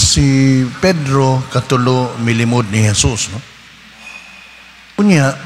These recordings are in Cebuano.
Si Pedro katulo milimod ni Jesus, no? Unya,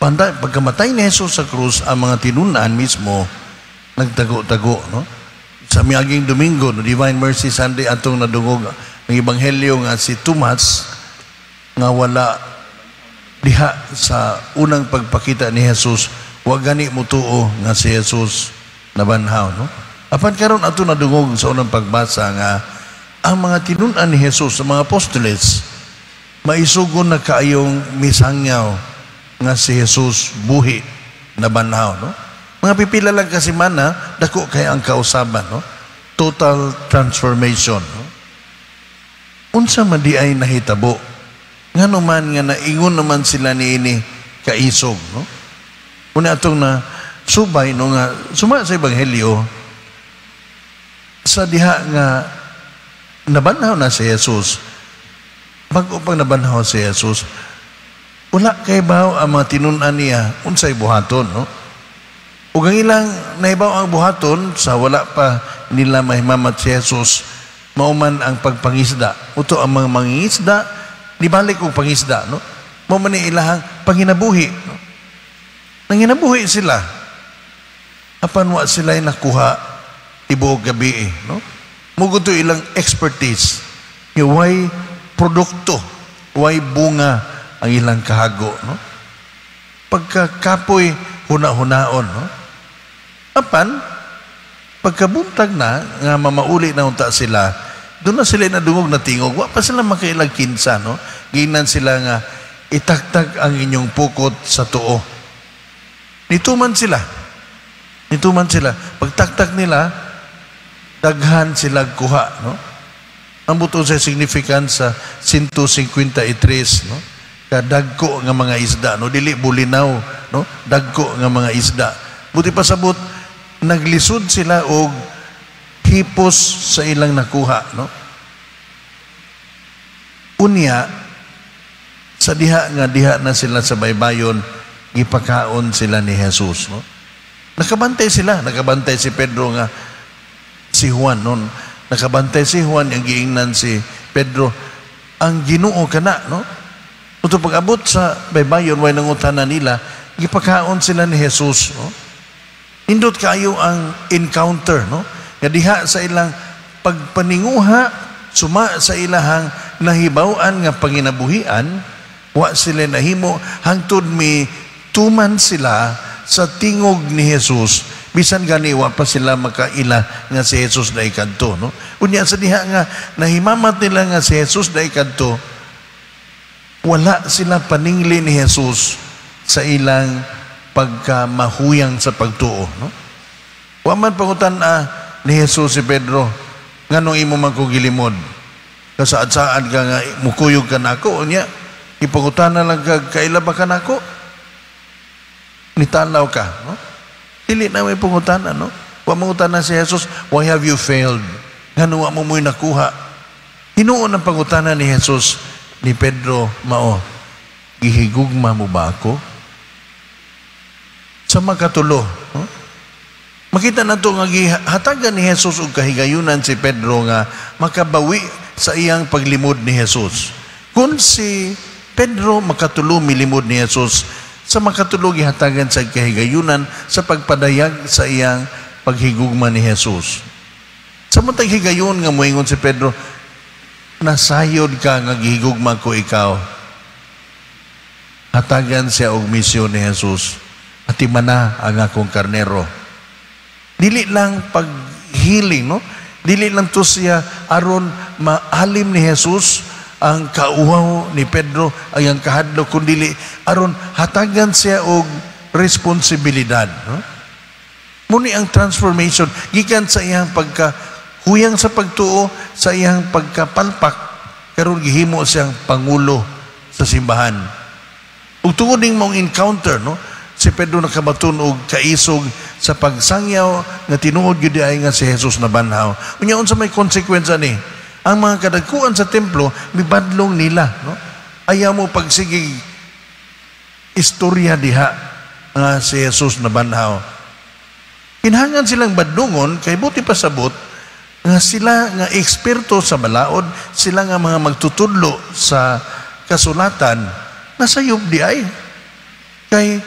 pagkamatay ni Jesus sa krus, ang mga tinunan mismo nagtago-tago, no? Sa miaging Domingo, no, Divine Mercy Sunday, atong nadungog ang ebanghelyo nga si Tomas nga wala diha sa unang pagpakita ni Jesus, wa gani mutuo nga si Jesus nabanhaw, no? Apan karon ato nadungog sa unang pagbasa nga ang mga tinun-an ni Jesus, sa mga apostoles, maisugon na kaayong misangyaw nga si Jesus buhi, nabanhaw, no? Mga pipila lang ka semana, dako kay ang kausaban, no? Total transformation, no? Unsa man di ay nahitabo? Ngano man nga naingon naman sila niini kaisog, no? Una, atong na subay, no, nga suma sa ebanghelyo, sa diha nga nabanhaw na si Jesus, bago pang nabanhaw si Jesus, wala kay baw ang mga tinun-an niya unsay buhaton, no? Ug ang ilang nahibaw ang buhaton sa wala pa nila mahimamat si Jesus, mao man ang pagpangisda. Uto ang mga mangingisda nibalik og pangisda, no? Mao man ni ilahang panginabuhi, no? Nanginabuhi sila, apan wa sila nakuha tibuok gabi eh, no? Mao to ilang expertise. Way produkto, way bunga ang ilang kahago, no? Pagkakapoy huna-hunaon, no? Apan pagkabuntag na nga mamauli na unta sila, doon na sila nadungog na tingog. Wa pa sila makailag kinsa, no? Giingnan sila nga, "Itaktak ang inyong pukot sa tuo." Nituman sila. Nituman sila. Pagtaktak nila, daghan sila kuha, no? Ang buto sa significance sa 153, no? Kadagko nga mga isda, no? Dili bulinaw, no? Dagko nga mga isda. Buti pasabot, naglisod sila og hipos sa ilang nakuha, no? Unya, sa diha nga diha na sila sa baybayon, gipakaon sila ni Jesus, no? Nakabantay sila, nakabantay si Pedro nga si Juan, no? Nakabantay si Juan, ang giingnan si Pedro, "Ang Ginoo kana," no? Uto pag-abot sa baybayon, way nangutana nila, gipakaon sila ni Jesus, no? Nindot kayo ang encounter, no? Nga diha sa ilang pagpaninguha, suma sa ilahang nahibaw-an nga panginabuhian, wa sila nahimo hangtod mi tuman sila sa tingog ni Jesus, bisan gani wa pa sila makaila nga si Jesus na ikadto, no? Unya sa diha nga nahimamat nila nga si Jesus na ikadto, wala sila paningli ni Jesus sa ilang pagkamahuyang sa pagtuo, no? Wa man pangutan-a ni Jesus si Pedro, "Nganong imo man ko gilimod? Kasaad-saad ka nga mukuyog ka nako, unya ipangutana lang ka kaila ba ka nako? Nitalaw ka," no? Dili na may pangutana, no? Wa mangutana si Jesus, "Why have you failed? Ngano wa mo mo'y nakuha?" Hinuon ang pangutana ni Jesus ni Pedro mao, "Gihigugma mo ba ako?" Sa makatulo, no? Makita nato nga gihatagan ni Jesus og kahigayunan si Pedro nga makabawi sa iyang paglimod ni Jesus. Kung si Pedro makatulo milimod ni Jesus, sa makatulo gihatagan sa kahigayunan sa pagpadayag sa iyang paghigugma ni Jesus. Sa matag higayon nga moingon si Pedro, "Nasayod ka nga gihigugma ko ikaw." Hatagan siya og misyon ni Jesus. "Atimana ang akong karnero." Dili lang paghiling, no? Dili lang to siya aron maalim ni Jesus ang kauhaw ni Pedro, ang iyang kahadlok, kundi aron hatagan siya og responsibilidad, no? Muni ang transformation gikan sa iyang pagka huyang sa pagtuo, sa iyang pagkapalpak, karon gihimo siyang pangulo sa simbahan. Ug tungod ning maong encounter, no, si Pedro nakabaton og kaisog sa pagsangyaw nga tinuod gyud ay nga si Jesus nabanhaw. Unya unsa may konsekwensya ni? Ang mga kadagkuan sa templo mibadlong nila, no? Ayaw mo pagsige istorya diha nga si Jesus nabanhaw. Kinahanglan silang badlungon kay buti pasabot Nga sila nga eksperto sa balaod, sila nga mga magtutudlo sa kasulatan, nasayop diay. Kay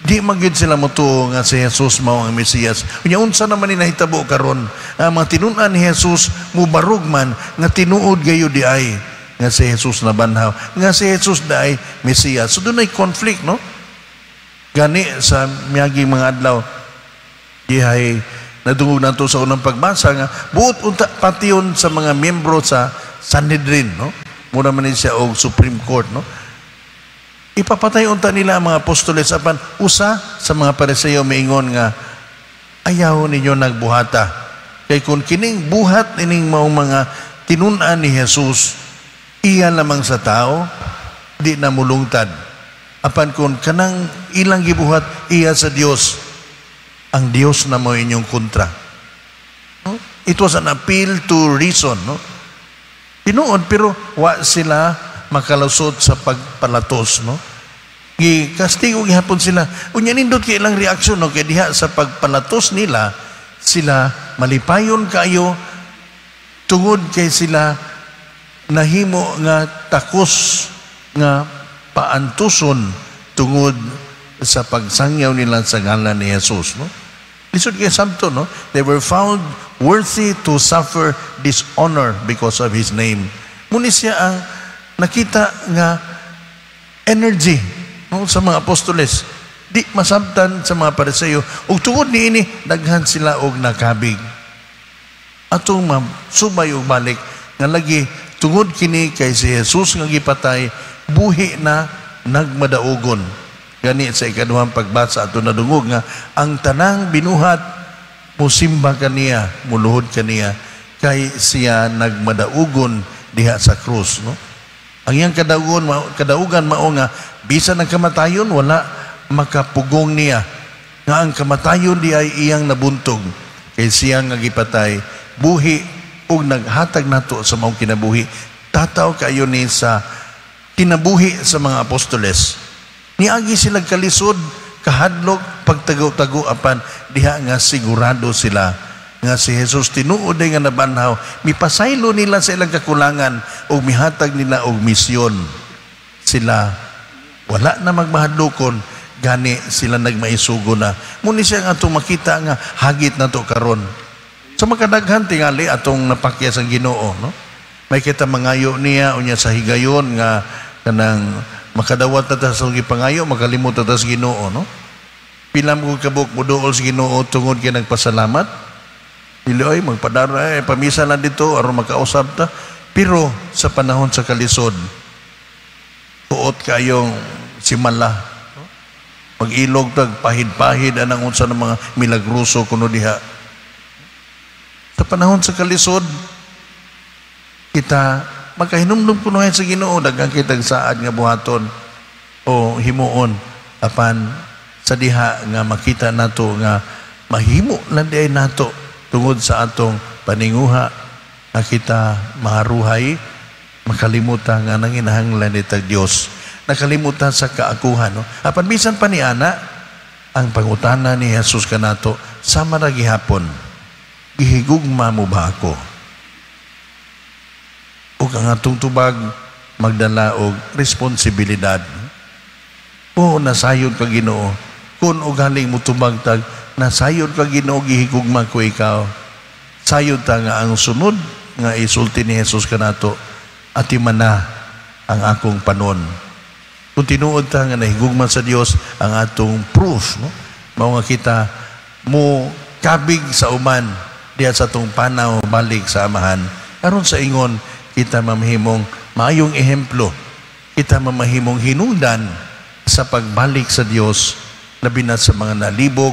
di man gyud sila motuo nga si Jesus mao ang Mesiyas. Unya unsa naman ni nahitabo karon? Ang mga tinun-an ni Jesus mubarog man nga tinuod gayud diay nga si Jesus nabanhaw, nga si Jesus diay Mesiyas. So dunay conflict, no? Gani sa miaging mga adlaw, dihay nadungog nato sa unang pagbasa nga buot unta patyon sa mga miyembro sa Sanhedrin, no? Mura man ni siya og Supreme Court, no? Ipapatay unta nila ang mga apostoles, apan usa sa mga Pariseo miingon nga ayaw ninyo nagbuhata. Kay kung kining buhat ining maong mga tinun-an ni Jesus iya lamang sa tao, di na mulungtad. Apan kung kanang ilang gibuhat iya sa Dios, ang Dios na mo inyong kontra. No? It was an appeal to reason, no? Tinuod, pero wa sila makalusot sa pagpalatos, no? Gikastigo gihapon sila. Unya nindot kay ilang reaksyon, no? Kay diha sa pagpalatos nila, sila malipayon kayo tungod kay sila nahimo nga takos nga paantuson tungod sa pagsangyaw nila sa ngalan ni Jesus, no? Lisod kay sabton, no? They were found worthy to suffer dishonor because of His name. Muni siya ang nakita nga energy, no, sa mga apostoles. Di masabtan sa mga Pariseo. Ug tungod niini, daghan sila og nakabig. Atong masubay og balik nga lagi tungod kini kay si Jesus nga gipatay buhi na nagmadaugon. Gani sa ikaduhang pagbasa, ato nadungog nga ang tanang binuhat musimba kaniya, muluhod kaniya kay siya nagmadaugon diha sa krus, no? Ang iyang kadaugon, kadaugan mao nga bisan ang kamatayon wala makapugong niya. Nga ang kamatayon di ay iyang nabuntog kay siya nga gipatay buhi ug naghatag nato sa maong kinabuhi. Tataw kayo ni sa kinabuhi sa mga apostoles. Niagi sila kalisod, kahadlok, pagtago-tago, apan diha nga sigurado sila nga si Jesus tinuod nga nabanhaw, mipasaylo nila sa ilang kakulangan ug mihatag nila og misyon. Sila wala na magmahadlokon, gani sila nagmaisugo na. Muni siya nga atong makita nga hagit nato karon. Sa makadaghan tingali atong napakyas ang Ginoo, no? May kita mangayo niya unya sa higayon nga kanang makadawat na ta sa gipangayo, makalimot na ta sa Ginoo, no? Pila mo kabuk moduol sa Ginoo tungod kay nagpasalamat? Dili ay magpadara eh, pamisa lang dito aron makausab ta. Pero sa panahon sa kalisod, tuot kayong simala. Mag-ilog tag pahid-pahid anang unsa ng mga milagroso kuno diha. Sa panahon sa kalisod, kita makahinumdum kuno sa Ginoo, daghan kitag saad nga buhaton o himuon, apan sa diha nga makita nato nga mahimo lang diay nato tungod sa atong paninguha nga kita maharuhay, makalimutan nga nanginahanglan nitag Dios, nakalimutan sa kaakuhan, no? Apan bisan pa ni ana, ang pangutana ni Jesus kanato sama ra gihapon: "Gihigugma mo ba ako?" Ug ang atong tubag magdala og responsibilidad. O nasayod ka, Ginoo. Kung ugaling mo tubag tag nasayod ka, Ginoo, gihigugma ko ikaw. Sayod ta nga ang sunod nga isulti ni Jesus kanato, "Atimana ang akong panon." Kung tinuod ta nga nahigugma sa Dios, ang atong proof, no? Mao nga kita mo kabig sa uman diha sa atong panaw balik sa Amahan. Aron sa ingon kita mamahimong maayong ehemplo, kita mamahimong hinungdan sa pagbalik sa Dios, labi na sa mga nalibog,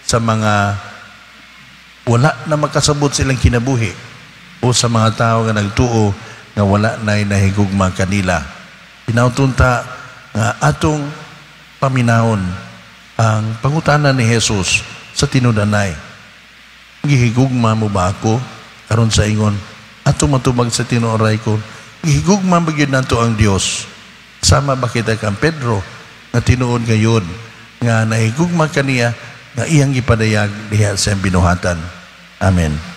sa mga wala na makasabot silang kinabuhi o sa mga tao nga nagtuo nga wala na nahigugma kanila. Tinawtunta nga atong paminawon ang pangutana ni Jesus sa tinud-anay. "Gihigugma mo ba ako?" Aron sa ingon, atong matubag sa tinuoray ko, gihigugma ba gyud nato ang Dios? Sama ba kita kang Pedro nga tinuod ngayon nga nahigugma kaniya nga iyang gipadayag diha sa iyang binuhatan. Amen.